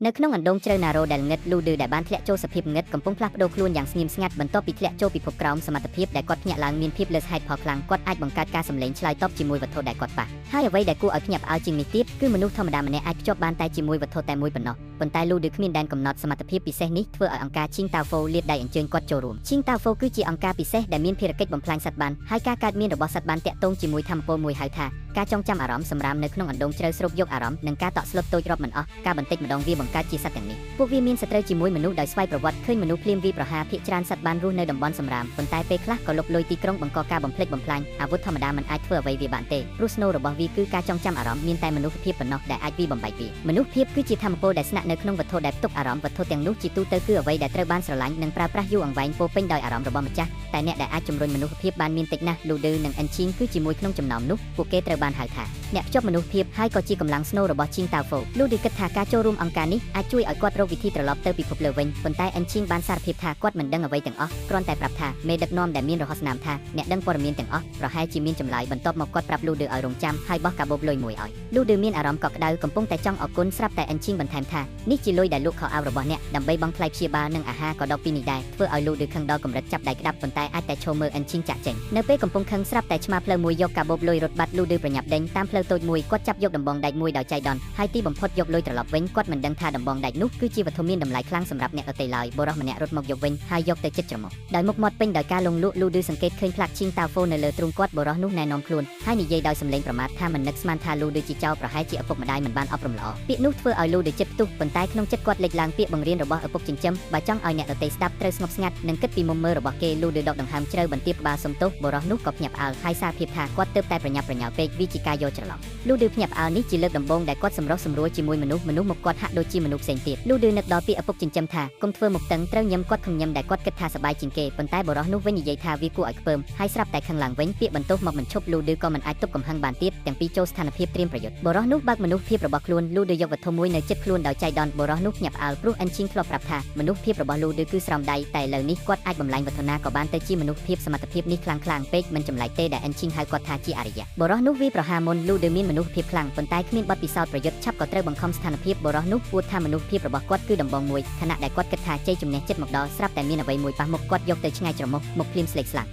នៅក្នុងអណ្ដូងជ្រៅណារ៉ូដែលងឹតលូឌឺដែលបានធ្លាក់ចូលសភាពងឹតកំពុងផ្លាស់ប្ដូរខ្លួនយ៉ាងស្ងៀមស្ងាត់បន្ទាប់ពីធ្លាក់ចូលពិភពក្រោមសមត្ថភាពដែលគាត់ភ្ញាក់ឡើងមានភាពលើសហេតុផលខ្លាំងគាត់អាចបង្កើតការសម្លេងឆ្លើយតបជាមួយវត្ថុដែលគាត់ប៉ះហើយអ្វីដែលគួរឲ្យភ្ញាក់ផ្អើលជាងនេះទៀតគឺមនុស្សធម្មតាម្នាក់អាចភ្ជាប់បានតែជាមួយវត្ថុតែមួយប៉ុណ្ណោះប៉ុន្តែលូឌឺគ្មានដែនកំណត់សមត្ថភាពពិសេសនេះធ្វើឲ្យអង្គការឈីងតាហ្វូលាតដៃអញ្ជើញគាត់ចូលរួមឈីងតាហ្វូគឺជាអង្គការពិសេសដែលមានភារកិច្ចបំផ្លាញសត្វបានហើយការកើតមានរបស់សត្វបានតាក់ទងជាមួយធម្មពលមួយហៅថាការចងចាំអារម្មណ៍សម្រាមនៅក្នុងអណ្ដូងជ្រៅស្រូបយកអារម្មណ៍និងការតក់ស្លុតតូចរាប់មិនអស់ការបន្តិចម្ដងវាបង្កើតជាសត្វទាំងនេះពួកវាមានសត្រូវជាមួយមនុស្សដោយស្វ័យប្រវត្តិឃើញមនុស្សភ្លាមវាប្រហារភាគច្រើនសត្វបានរស់នៅតំបន់សម្រាមប៉ុន្តែពេលខ្លះក៏លុកលុយទីក្រុងបង្កការបំផ្លិចបំផ្លាញអាវុធធម្មតាមិនអាចធ្វើអ្វីវាបានទេព្រោះស្នូលរបស់វាគឺការចងចាំអារម្មណ៍មានតែមនុស្សភាពប៉ុណ្ណោះដែលអាចវាបំបែកវាមនុស្សភាពគឺជាធម្មពលដែលស្នាក់នៅក្នុងវត្ថុដែលផ្ទុកអារម្មណ៍វត្ថុទាំងនោះជាទូទៅគឺអ្វីដែលត្រូវបានស្រឡាញ់និងប្រើប្រាស់យូរអង្វែងពោពេញដោយអារម្មណ៍របស់ម្ចាស់តែអ្នកដែលអាចជំរុញមនុស្សភាពបានមានតិចណាស់លូឌឺនិងអិនឈីងគឺជាមួយក្នុងចំណោមនោះពួកគេត្រូវបានហៅថាអ្នកភ្ជាប់មនុស្សភាពហើយក៏ជាកម្លាំងស្នូលរបស់ឈីងតាហ្វូលូឌឺគិតថាការចូលរួមអង្គការនេះអាចជួយឲ្យគាត់រកវិធីត្រឡប់ទៅពិភពលើវិញប៉ុន្តែអិនឈីងបានសារភាពថាគាត់មិនដឹងអ្វីទាំងអស់គ្រាន់តែប្រាប់ថាមេដឹកនាំដែលមានរហស្សនាមថាអ្នកដឹងព័ត៌មានទាំងអស់ប្រហែលជាមានចម្លើយបន្ទាប់មកគាត់ប្រាប់លូឌឺឲ្យរងចាំហើយបោះកាបូបលុយមួយឲ្យលូឌឺមានអារម្មណ៍កក់ក្ដៅកំពុងតែចង់អរគុណស្រាប់តែអិនឈីងបន្ថែមថានេះជាលុយដែលលក់ខោអាវរបស់អ្នកដើម្បីបង់ថ្លៃព្យាបាលនិងអាហារក៏ដល់ពីនេះដែរធ្វើឲ្យលូឌឺខឹងដល់កម្រិតចាប់ដៃក្តាប់ប៉ុន្តែអាចតែឈរមើលអិនឈីងចាក់ចេញនៅពេលកំពុងខឹងស្រាប់តែឆ្មាផ្លូវមួយយកកាបូបលុយរត់បាត់លូឌឺប្រញាប់ដេញតាមផ្លូវតូចមួយគាត់ចាប់យកដំបងដែកមួយដោយចៃដន្យហើយទីបំផុតយកលុយត្រឡប់វិញគាត់មិនដឹងថាដំបងដែកនោះគឺជាវត្ថុមានតម្លៃខ្លាំងសម្រាប់អ្នកដទៃឡើយបុរសម្នាក់រត់មកយកវិញហើយយកទៅចិត្តច្រមុះដោយមុខមាត់ពេញដោយការលងលក់លូឌឺសង្កេតឃើញផ្លាកឈីងតាហ្វូនៅលើទ្រូងគាត់បុរសនោះណែនាំខ្លួនហើយនិយាយដោយសម្លេងប្រមាថថាមិននឹកស្មានថាលូឌឺជាចៅប្រហែលជាឪពុកម្ដាយមិនបានអប់រំល្អពាក្យនោះធ្វើឲ្យលូឌឺចិត្តផ្ទុះប៉ុន្តែក្នុងចិត្តគាត់លេចឡើងពាក្យបង្រៀនរបស់ឪពុកចិញ្ចឹមបើចង់ឲ្យអ្នកដទៃស្ដាប់ត្រូវស្ងប់ស្ងាត់និងគិតពីមុំមើលរបស់គេលូឌឺដកដង្ហើមជ្រៅបន្ទាបក្បាលសុំទោសបុរសនោះក៏ភ្ញាក់ផ្អើលហើយសារភាពថាគាត់ទើបតែប្រញាប់ប្រញាល់ពេកវាជាការយកច្រឡំលូឌឺភ្ញាក់ផ្អើលនេះជាលើកដំបូងដែលគាត់សម្រុះសម្រួលជាមួយមនុស្សមនុស្សមកគាត់ហាក់ដូចជាមនុស្សផ្សេងទៀតលូឌឺនឹកដល់ពាក្យឪពុកចិញ្ចឹមថាកុំធ្វើមុខតឹងត្រូវញឹមគាត់ខំញឹមដែលគាត់គិតថាសប្បាយជាងគេប៉ុន្តែបុរសនោះវិញនិយាយថាវាគួរឲ្យខ្ពើមហើយស្រាប់តែខឹងឡើងវិញពាក្យបន្ទោសមកមិនឈប់លូឌឺក៏មិនអាចទប់កំហឹងបានទៀតទាំងពីរចូលស្ថានភាពត្រៀមប្រយុទ្ធបុរសនោះបើកមនុស្សភាពរបស់ខ្លួនលូឌឺយកវត្ថុមួយនៅចិត្តខ្លួនដោយចៃដន្យបុរសនោះភ្ញាក់ផ្អើលព្រោះអិនឈីងធ្លាប់ប្រាប់ថាមនុស្សភាពរបស់លូឌឺគឺស្រោមដៃតែឥឡូវនេះគាត់អាចបំលែងវត្ថុណាក៏បានទៅជាមនុស្សភាពសមត្ថភាពនេះខ្លាំងខ្លាំងពេកមិនចម្លែកទេដែលអិនឈីងហៅគាត់ថាជាអរិយៈបុរសនោះវាប្រហារមុនលូឌឺមានមនុស្សភាពខ្លាំងប៉ុន្តែគ្មានបទពិសោធន៍ប្រយុទ្ធឆាប់ក៏ត្រូវបង្ខំស្ថានភាពបុរសនោះពួតថាមនុស្សភាពរបស់គាត់គឺដំបងមួយខណៈដែលគាត់គិតថាជ័យជំនះចិត្តមកដល់ស្រាប់តែមានអ្វីមួយប៉ះមុខគាត់យកទៅឆ្ងាយច្រមុះមុខភ្លាមស្លេកស្លាំង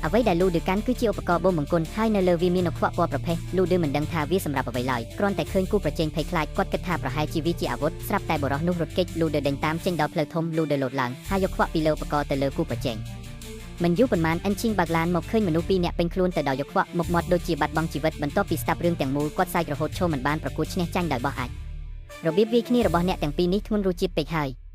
អ្វីដែលលូឌឺកាន់គឺជាឧបករណ៍បូមបង្គន់ហើយនៅលើវាមានខ្វក់ពណ៌ប្រផេះលូឌឺមិនដឹងថាវាសម្រាប់អ្វីឡើយគ្រាន់តែឃើញគូប្រជែងភ័យខ្លាចគាត់គិតថាប្រហែលជាវាជាអាវុធស្រាប់តែបុរសនោះរត់គេចលូឌឺដេញតាមចេញដល់ផ្លូវធំលូឌឺលោតឡើងហើយយកខ្វក់ពីលើឧបករណ៍ទៅលើគូប្រជែងមិនយូរប៉ុន្មានអិនឈីងបើកឡានមកឃើញមនុស្សពីរនាក់ពេញខ្លួនទៅដោយយកខ្វក់មុខមាត់ដូចជាបាត់បង់ជីវិតបន្ទាប់ពីស្ដាប់រឿងទាំងមូលគាត់សើចរហូតឈរមិនបានប្រកួតឈ្នះចាញ់ដោយបោះអាចរបៀបវាយគ្នារបស់អ្នកទាំងពីរនេះធ្ងន់រសជាតិពេកហើយ។